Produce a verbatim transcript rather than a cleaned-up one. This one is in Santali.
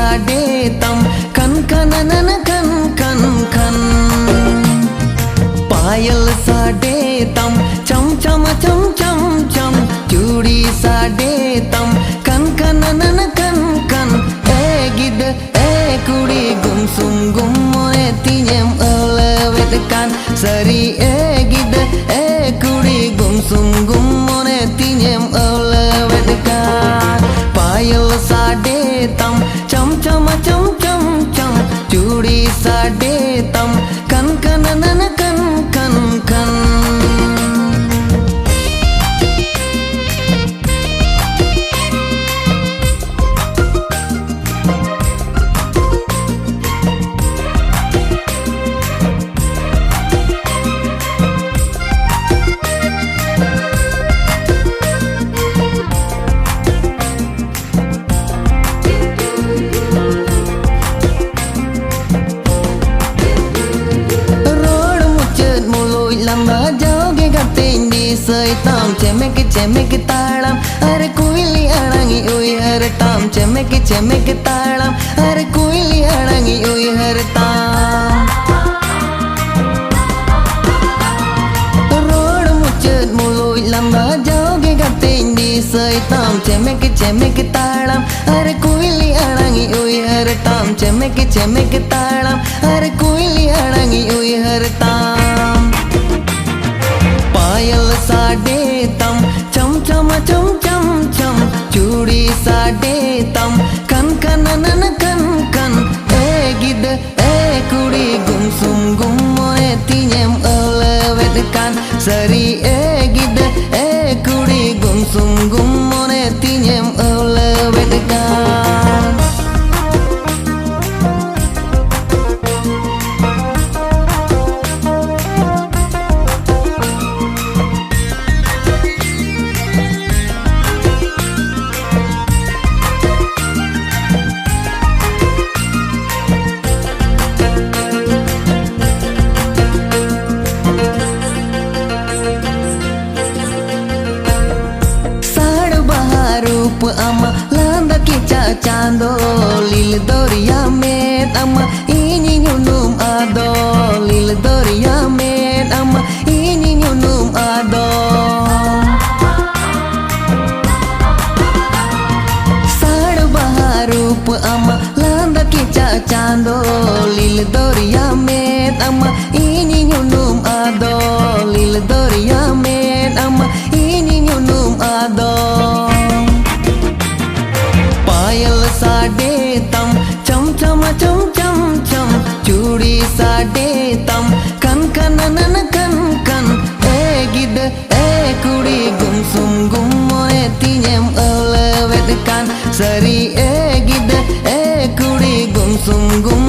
ᱥᱟᱰᱮ ᱛᱟᱢ ᱠᱷᱟᱱ ᱠᱷᱟᱱ ᱱᱟᱱᱟ ᱠᱷᱟᱱ ᱠᱷᱟᱱ ᱠᱷᱟᱱ᱾ ᱯᱟᱭᱮᱞ ᱥᱟᱰᱮ ᱛᱟᱢ ᱪᱷᱟᱢ ᱪᱷᱟᱢ ᱪᱷᱟᱢ ᱪᱷᱟᱢ ᱪᱷᱟᱢ᱾ ᱪᱩᱲᱤ ᱥᱟᱰᱮ ᱛᱟᱢ ᱠᱷᱟᱱ ᱠᱷᱟᱱ ᱱᱟᱱᱟ ᱠᱷᱟᱱ ᱠᱷᱟᱱ᱾ ᱮ ᱜᱤᱫᱟᱹ ᱮ ᱠᱩᱲᱤ ᱜᱩᱢᱥᱩᱢ ᱜᱩᱢ ᱢᱚᱱᱮ ᱛᱤᱧᱮᱢ ᱟᱹᱣᱞᱟᱹᱣᱮᱫ ᱠᱟᱱ᱾ ᱥᱟᱹᱨᱤ ᱮ ᱜᱤᱫᱟᱹ ᱮ ᱠᱩᱲᱤ ᱜᱩᱢᱥᱩᱢ ᱜᱩᱢ ᱢᱚᱱᱮ ᱛᱤᱧᱮᱢ ᱟᱹᱣᱞᱟᱹᱣᱮᱫ ᱠᱟᱱ᱾ ᱯᱟᱭᱮᱞ ᱥᱟᱰᱮ ᱛᱟᱢ ᱪᱷᱟᱢ ᱪᱷᱟᱢ ᱪᱷᱟᱢ ᱪᱷᱟᱢ ᱪᱷᱟᱢ᱾ ᱪᱩᱲᱤ ᱥᱟᱰᱮ ᱛᱟᱢ ᱠᱷᱟᱱ ᱠᱷᱟᱱ ᱱᱟᱱᱟ ᱠᱷᱟᱱ ᱠᱷᱟᱱ ᱠᱷᱟᱱ᱾ ᱨᱚᱲ ᱢᱩᱪᱟᱹᱫ ᱢᱩᱞᱩᱡ ᱞᱟᱸᱫᱟ ᱡᱟᱣᱜᱮ ᱜᱟᱛᱮᱧ ᱫᱤᱥᱟᱹᱭ ᱛᱟᱢ᱾ ᱪᱮᱢᱮᱠ ᱪᱮᱢᱮᱠ ᱛᱟᱲᱟᱢ ᱟᱨ ᱠᱩᱭᱞᱤ ᱟᱲᱟᱝ ᱤᱧ ᱩᱭᱦᱟᱹᱨ ᱛᱟᱢ᱾ ᱪᱮᱢᱮᱠ ᱪᱮᱢᱮᱠ ᱛᱟᱲᱟᱢ ᱟᱨ ᱠᱩᱭᱞᱤ ᱟᱲᱟᱝ ᱤᱧ ᱩᱭᱦᱟᱹᱨ ᱛᱟᱢ᱾ ᱨᱚᱲ ᱢᱩᱪᱟᱹᱫ ᱢᱩᱞᱩᱡ ᱞᱟᱸᱫᱟ ᱡᱟᱣᱜᱮ ᱜᱟᱛᱮᱧ ᱫᱤᱥᱟᱹᱭ ᱛᱟᱢ᱾ ᱪᱮᱢᱮᱠ ᱪᱮᱢᱮᱠ ᱛᱟᱲᱟᱢ ᱟᱨ ᱠᱩᱭᱞᱤ ᱟᱲᱟᱝ ᱤᱧ ᱩᱭᱦᱟᱹᱨ ᱛᱟᱢ᱾ ᱪᱮᱢᱮᱠ ᱪᱮᱢᱮᱠ ᱛᱟᱲᱟᱢ ᱟᱨ ᱠᱩᱭᱞᱤ ᱟᱲᱟᱝ ᱤᱧ ᱩᱭᱦᱟᱹᱨ ᱛᱟᱢ᱾ ᱯᱟᱭᱮᱞ ᱥᱟᱰᱮ ᱛᱟᱢ ᱪᱷᱟᱢ ᱪᱷᱟᱢ ᱪᱷᱟᱢ ᱪᱷᱟᱢ ᱪᱷᱟᱢ᱾ ᱪᱩᱲᱤ ᱥᱟᱰᱮ ᱛᱟᱢ ᱠᱷᱟᱱ ᱠᱷᱟᱱ ᱱᱟᱱᱟ ᱠᱷᱟᱱ ᱠᱷᱟᱱ᱾ ᱮ ᱜᱤᱫᱟᱹ ᱮ ᱠᱩᱲᱤ ᱜᱩᱢᱥᱩᱢ ᱜᱩᱢ ᱢᱚᱱᱮ ᱛᱤᱧᱮᱢ ᱟᱹᱣᱞᱟᱹᱣᱮᱫ ᱠᱟᱱ᱾ ᱥᱟᱹᱨᱤ ᱮ ᱜᱤᱫᱟᱹ ᱮ ᱠᱩᱲᱤ ᱜᱩᱢᱥᱩᱢ ᱜᱩᱢ ᱢᱚᱱᱮ ᱛᱤᱧᱮᱢ ᱟᱹᱣᱞᱟᱹᱣᱮᱫ ᱠᱟᱱ᱾ ᱫᱚᱨᱭᱟ ᱢᱮᱫ ᱟᱢᱟ ᱤᱧᱤᱧ ᱩᱱᱩᱢ ᱟᱫᱚ, ᱞᱤᱞ ᱫᱚᱨᱭᱟ ᱢᱮᱫ ᱟᱢᱟ ᱤᱧᱤᱧ ᱩᱱᱩᱢ ᱟᱫᱚ᱾ ᱥᱟᱲ ᱵᱟᱦᱟ ᱨᱩᱯ ᱟᱢᱟ ᱞᱟᱸᱫᱟ ᱠᱮᱪᱟᱜ ᱪᱟᱸᱫᱚ, ᱞᱤᱞ ᱫᱚᱨᱭᱟ ᱢᱮᱫ ᱟᱢᱟ ᱤᱧᱤᱧ ᱩᱱᱩᱢ ᱟᱫᱚ, ᱞᱤᱞ ᱫᱚᱨᱭᱟ ᱢᱮᱫ ᱟᱢᱟ ᱤᱧᱤᱧ ᱩᱱᱩᱢ ᱟᱫᱚ᱾ ᱯᱟᱭᱮᱞ ᱥᱟᱰᱮ ᱛᱟᱢ ᱪᱷᱟᱢ ᱪᱷᱟᱢ ᱪᱷᱟᱢ ᱪᱷᱟᱢ ᱪᱷᱟᱢ, ᱪᱩᱲᱤ ᱥᱟᱰᱮ ᱛᱟᱢ ᱠᱟᱱ ᱠᱟᱱ ᱱᱟᱱ ᱠᱟᱱ ᱠᱟᱱ᱾ ᱮ ᱜᱤᱫᱟᱹ ᱮ ᱠᱩᱲᱤ ᱜᱩᱢᱥᱩᱢ ᱜᱩᱢ ᱢᱚᱱᱮ ᱛᱤᱧᱮᱢ ᱟᱹᱣᱞᱟᱹᱣᱮᱫ ᱠᱟᱱ᱾ ᱥᱟᱹᱨᱤ ᱮ ᱜᱤᱫᱟᱹ ᱮ ᱠᱩᱲᱤ ᱜᱩᱢᱥᱩᱢ ᱜᱩᱢ